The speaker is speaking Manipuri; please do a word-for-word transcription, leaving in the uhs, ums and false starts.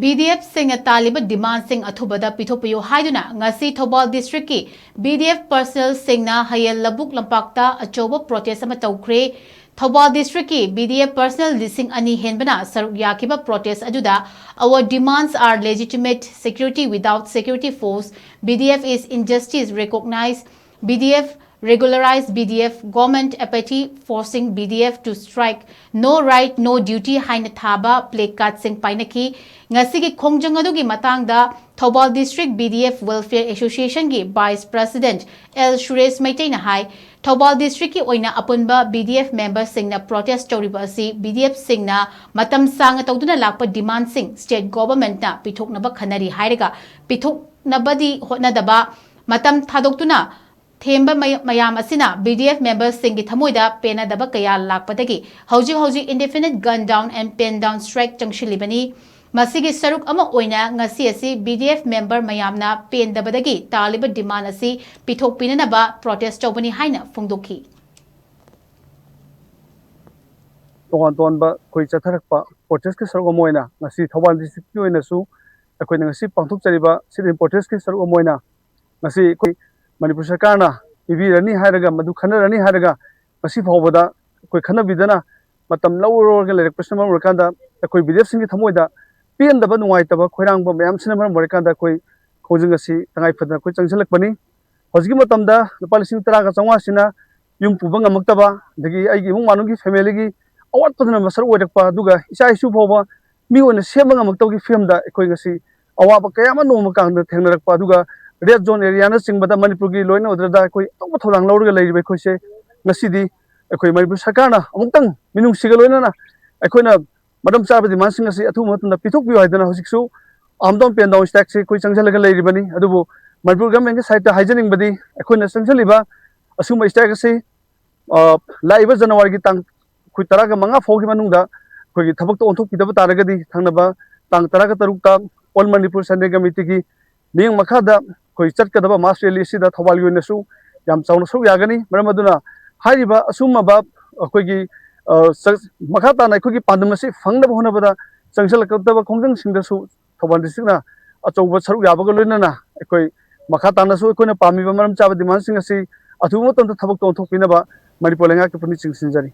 ꯕꯤ ꯗꯤ ꯑꯦꯐꯁꯤꯡꯅ ꯇꯥꯜꯂꯤꯕ ꯗꯤꯃꯥꯟꯁꯤꯡ ꯑꯊꯨꯕꯗ ꯄꯤꯊꯣꯛꯄꯤꯌꯨ ꯍꯥꯏꯗꯨꯅ ꯉꯁꯤ ꯊꯧꯕꯥꯜ ꯗꯤꯁꯇ꯭ꯔꯤꯛꯀꯤ ꯕꯤ ꯗꯤ ꯑꯦꯐ ꯄꯔꯁꯅꯦꯜꯁꯤꯡꯅ ꯍꯌꯦꯜ ꯂꯧꯕꯨꯛ ꯂꯝꯄꯥꯛꯇ ꯑꯆꯧꯕ ꯄ꯭ꯔꯣꯇꯦꯁ ꯑꯃ ꯇꯧꯈ꯭ꯔꯦ꯫ ꯊꯧꯕꯥꯜ ꯗꯤꯁꯇ꯭ꯔꯤꯛꯀꯤ ꯕꯤ ꯗꯤ ꯑꯦꯐ ꯄꯔꯁꯅꯦꯜ ꯂꯤꯁꯤꯡ ꯑꯅꯤ ꯍꯦꯟꯕꯅ ꯁꯔꯨꯛ ꯌꯥꯈꯤꯕ ꯄ꯭ꯔꯣꯇꯦꯁ ꯑꯗꯨꯗ, "Our demands are legitimate, security without security force, B D F is injustice, recognize B D F, regularize B D F, government apathy, forcing B D F to strike, no right, no duty" ꯍꯥꯏꯅ ꯊꯥꯕ ꯄ꯭ꯂꯦ ꯀꯥꯔꯗꯁꯤꯡ ꯄꯥꯏꯅꯈꯤ꯫ ꯉꯁꯤꯒꯤ ꯈꯣꯡꯖꯪ ꯑꯗꯨꯒꯤ ꯃꯇꯥꯡꯗ Thoubal district B D F welfare ꯑꯦꯁꯣꯁꯤꯌꯦꯁꯟꯒꯤ ꯚꯥꯏꯁ ꯄ꯭ꯔꯁꯤꯗꯦꯟꯠ ꯑꯦꯜ ꯁꯨꯔꯦꯁ ꯃꯩꯇꯩꯅ ꯍꯥꯏ, ꯊꯧꯕꯥꯜ ꯗꯤꯁꯇ꯭ꯔꯤꯛꯀꯤ ꯑꯣꯏꯅ ꯑꯄꯨꯟꯕ ꯕꯤ ꯗꯤ ꯑꯦꯐ ꯃꯦꯝꯕꯔꯁꯤꯡꯅ ꯄ꯭ꯔꯣꯇꯦꯁ ꯇꯧꯔꯤꯕ ꯑꯁꯤ ꯕꯤ ꯗꯤ ꯑꯦꯐꯁꯤꯡꯅ ꯃꯇꯝ ꯁꯥꯡꯅ ꯇꯧꯗꯨꯅ ꯂꯥꯛꯄ ꯗꯤꯃꯥꯟꯁꯤꯡ ꯁ꯭ꯇꯦꯠ ꯒꯣꯚꯔꯟꯃꯦꯟꯠꯅ ꯄꯤꯊꯣꯛꯅꯕ ꯈꯟꯅꯔꯤ ꯍꯥꯏꯔꯒ, ꯄꯤꯊꯣꯛꯅꯕꯗꯤ ꯍꯣꯠꯅꯗꯕ, ꯃꯇꯝ ꯊꯥꯗꯣꯛꯇꯨꯅ ꯊꯦꯝꯕ ꯃꯌꯥꯝ ꯑꯁꯤꯅ ꯕꯤ ꯗꯤ ꯑꯦꯐ ꯃꯦꯝꯕꯔꯁꯤꯡꯒꯤ ꯊꯃꯣꯏꯗ ꯄꯦꯟꯅꯗꯕ ꯀꯌꯥ ꯂꯥꯛꯄꯗꯒꯤ ꯍꯧꯖꯤꯛ ꯍꯧꯖꯤꯛ indefinite gun down and pen down strike ꯆꯪꯁꯤꯜꯂꯤꯕꯅꯤ꯫ ꯃꯁꯤꯒꯤ ꯁꯔꯨꯛ ꯑꯃ ꯑꯣꯏꯅ ꯉꯁꯤ ꯑꯁꯤ ꯕꯤ ꯗꯤ ꯑꯦꯐ ꯃꯦꯝꯕꯔ ꯃꯌꯥꯝꯅ ꯄꯦꯟꯗꯕꯗꯒꯤ ꯇꯥꯜꯂꯤꯕ ꯗꯤꯃꯥꯟ ꯑꯁꯤ ꯄꯤꯊꯣꯛꯄꯤꯅꯅꯕ ꯄ꯭ꯔꯣꯇꯦꯁ ꯇꯧꯕꯅꯤ ꯍꯥꯏꯅ ꯐꯣꯡꯗꯣꯛꯈꯤ꯫ ꯇꯣꯉꯥꯟ ꯇꯣꯉꯥꯟꯕ ꯑꯩꯈꯣꯏ ꯆꯠꯊꯔꯛꯄ ꯄ꯭ꯔꯣꯇꯦꯁꯀꯤ ꯁꯔꯨꯛ ꯑꯃ ꯑꯣꯏꯅ ꯉꯁꯤ ꯊꯧꯕꯥꯜ ꯗꯤꯁꯇ꯭ꯔꯤꯛꯀꯤ ꯑꯣꯏꯅꯁꯨ ꯑꯩꯈꯣꯏꯅ ꯉꯁꯤ ꯄꯥꯡꯊꯣꯛꯆꯔꯤꯕ sit-in ꯄ꯭ꯔꯣꯇꯦꯁꯀꯤ ꯁꯔꯨꯛ ꯑꯃ ꯑꯣꯏꯅ ꯉꯁꯤ ꯑꯩꯈꯣꯏ ꯃꯅꯤꯄꯨꯔ ꯁꯔꯀꯥꯔꯅ ꯄꯤꯕꯤꯔꯅꯤ ꯍꯥꯏꯔꯒ, ꯃꯗꯨ ꯈꯟꯅꯔꯅꯤ ꯍꯥꯏꯔꯒ ꯉꯁꯤ ꯐꯥꯎꯕꯗ ꯑꯩꯈꯣꯏ ꯈꯟꯅꯕꯤꯗꯅ ꯃꯇꯝ ꯂꯧꯔꯒ ꯂꯩꯔꯛꯄꯁꯤꯅ ꯃꯔꯝ ꯑꯣꯏꯔꯀꯥꯟꯗ ꯑꯩꯈꯣꯏ ꯕꯤ ꯗꯤ ꯑꯦꯐꯁꯤꯡꯒꯤ ꯊꯃꯣꯏꯗ ꯄꯦꯟꯗꯕ, ꯅꯨꯡꯉꯥꯏꯇꯕ, ꯈꯣꯏꯔꯥꯡꯕ ꯃꯌꯥꯝꯁꯤꯅ ꯃꯔꯝ ꯑꯣꯏꯔꯀꯥꯟꯗ ꯑꯩꯈꯣꯏ ꯈꯣꯡꯖꯪ ꯑꯁꯤ ꯇꯉꯥꯏ ꯐꯗꯅ ꯑꯩꯈꯣꯏ ꯆꯪꯁꯤꯜꯂꯛꯄꯅꯤ꯫ ꯍꯧꯖꯤꯛꯀꯤ ꯃꯇꯝꯗ ꯂꯨꯄꯥ ꯂꯤꯁꯤꯡ ꯇꯔꯥꯒ ꯆꯥꯝꯃꯉꯥꯁꯤꯅ ꯌꯨꯝ ꯄꯨꯕ ꯉꯝꯃꯛꯇꯕ, ꯑꯗꯒꯤ ꯑꯩꯒꯤ ꯏꯃꯨꯡ ꯃꯅꯨꯡꯒꯤ ꯐꯦꯃꯤꯂꯤꯒꯤ ꯑꯋꯥꯠꯄꯗꯨꯅ ꯃꯁꯔꯨꯛ ꯑꯣꯏꯔꯛꯄ, ꯑꯗꯨꯒ ꯏꯆꯥ ꯏꯁꯨ ꯐꯥꯎꯕ ꯃꯤ ꯑꯣꯏꯅ ꯁꯦꯝꯕ ꯉꯝꯃꯛꯇꯕꯒꯤ ꯐꯤꯕꯝꯗ ꯑꯩꯈꯣꯏ ꯉꯁꯤ ꯑꯋꯥꯕ ꯀꯌꯥ ꯑꯃ ꯅꯣꯡꯃ ꯀꯥꯡꯗ ꯊꯦꯡꯅꯔꯛꯄ, ꯑꯗꯨꯒ ꯔꯦꯗ ꯖꯣꯟ ꯑꯦꯔꯤꯌꯥꯅꯆꯤꯡꯕꯗ ꯃꯅꯤꯄꯨꯔꯒꯤ ꯂꯣꯏꯅ ꯑꯣꯏꯗ꯭ꯔꯗ ꯑꯩꯈꯣꯏ ꯑꯆꯧꯕ ꯊꯧꯗꯥꯡ ꯂꯧꯔꯒ ꯂꯩꯔꯤꯕ ꯑꯩꯈꯣꯏꯁꯦ ꯉꯁꯤꯗꯤ ꯑꯩꯈꯣꯏ ꯃꯅꯤꯄꯨꯔ ꯁꯔꯀꯥꯔꯅ ꯑꯃꯨꯛꯇꯪ ꯃꯤꯅꯨꯡꯁꯤꯒ ꯂꯣꯏꯅꯅ ꯑꯩꯈꯣꯏꯅ ꯃꯔꯝ ꯆꯥꯕ ꯗꯤꯃꯥꯟꯁꯤꯡ ꯑꯁꯤ ꯑꯊꯨꯕ ꯃꯇꯝꯗ ꯄꯤꯊꯣꯛꯄꯤꯌꯨ ꯍꯥꯏꯗꯅ ꯍꯧꯖꯤꯛꯁꯨ ꯑꯥꯝ ꯗꯥꯎꯟ ꯄꯦꯟ ꯗꯥꯎꯟ ꯁ꯭ꯇ꯭ꯔꯥꯏꯛꯁꯤ ꯑꯩꯈꯣꯏ ꯆꯪꯁꯤꯜꯂꯒ ꯂꯩꯔꯤꯕꯅꯤ꯫ ꯑꯗꯨꯕꯨ ꯃꯅꯤꯄꯨꯔ ꯒꯚꯔꯟꯃꯦꯟꯠꯀꯤ ꯁꯥꯏꯠꯇ ꯍꯥꯏꯖꯅꯤꯡꯕꯗꯤ, ꯑꯩꯈꯣꯏꯅ ꯆꯪꯁꯤꯜꯂꯤꯕ ꯑꯁꯤꯒꯨꯝꯕ ꯁ꯭ꯇ꯭ꯔꯥꯏꯛ ꯑꯁꯤ, ꯑ, ꯂꯥꯛꯏꯕ ꯖꯅꯋꯥꯔꯤꯒꯤ ꯇꯥꯡ ꯑꯩꯈꯣꯏ ꯇꯔꯥꯒ ꯃꯉꯥ ꯐꯥꯎꯒꯤ ꯃꯅꯨꯡꯗ ꯑꯩꯈꯣꯏꯒꯤ ꯊꯕꯛꯇꯣ ꯑꯣꯟꯊꯣꯛꯄꯤꯗꯕ ꯇꯥꯔꯒꯗꯤ, ꯊꯪꯅꯕ ꯇꯥꯡ ꯇꯔꯥꯒ ꯇꯔꯨꯛꯇ All Manipur Sunday Committeeꯒꯤ ꯃꯤꯠꯌꯦꯡ ꯃꯈꯥꯗ ꯑꯩꯈꯣꯏ ꯆꯠꯀꯗꯕ mass rally ꯑꯁꯤꯗ ꯊꯧꯕꯥꯜꯒꯤ ꯑꯣꯏꯅꯁꯨ ꯌꯥꯝ ꯆꯥꯎꯅ ꯁꯔꯨꯛ ꯌꯥꯒꯅꯤ꯫ ꯃꯔꯝ ꯑꯗꯨꯅ ꯍꯥꯏꯔꯤꯕ ꯑꯁꯨꯝꯃꯕ ꯑꯩꯈꯣꯏꯒꯤ, ꯑ, ꯆ-, ꯃꯈꯥ ꯇꯥꯅ ꯑꯩꯈꯣꯏꯒꯤ ꯄꯥꯟꯗꯝ ꯑꯁꯤ ꯐꯪꯅꯕ ꯍꯣꯠꯅꯕꯗ ꯆꯪꯁꯤꯜꯂꯛꯀꯗꯕ ꯈꯣꯡꯖꯪꯁꯤꯡꯗꯁꯨ ꯊꯧꯕꯥꯜ ꯗꯤꯁꯇ꯭ꯔꯤꯛꯅ ꯑꯆꯧꯕ ꯁꯔꯨꯛ ꯌꯥꯕꯒ ꯂꯣꯏꯅꯅ ꯑꯩꯈꯣꯏ ꯃꯈꯥ ꯇꯥꯅꯁꯨ ꯑꯩꯈꯣꯏꯅ ꯄꯥꯝꯃꯤꯕ ꯃꯔꯝ ꯆꯥꯕ ꯗꯤꯃꯥꯟꯁꯤꯡ ꯑꯁꯤ ꯑꯊꯨꯕ ꯃꯇꯝꯗ ꯊꯕꯛꯇ ꯑꯣꯟꯊꯣꯛꯄꯤꯅꯕ ꯃꯅꯤꯄꯨꯔ ꯂꯩꯉꯥꯛꯀꯤ ꯄꯨꯛꯅꯤꯡ ꯆꯤꯡꯁꯤꯟꯖꯔꯤ꯫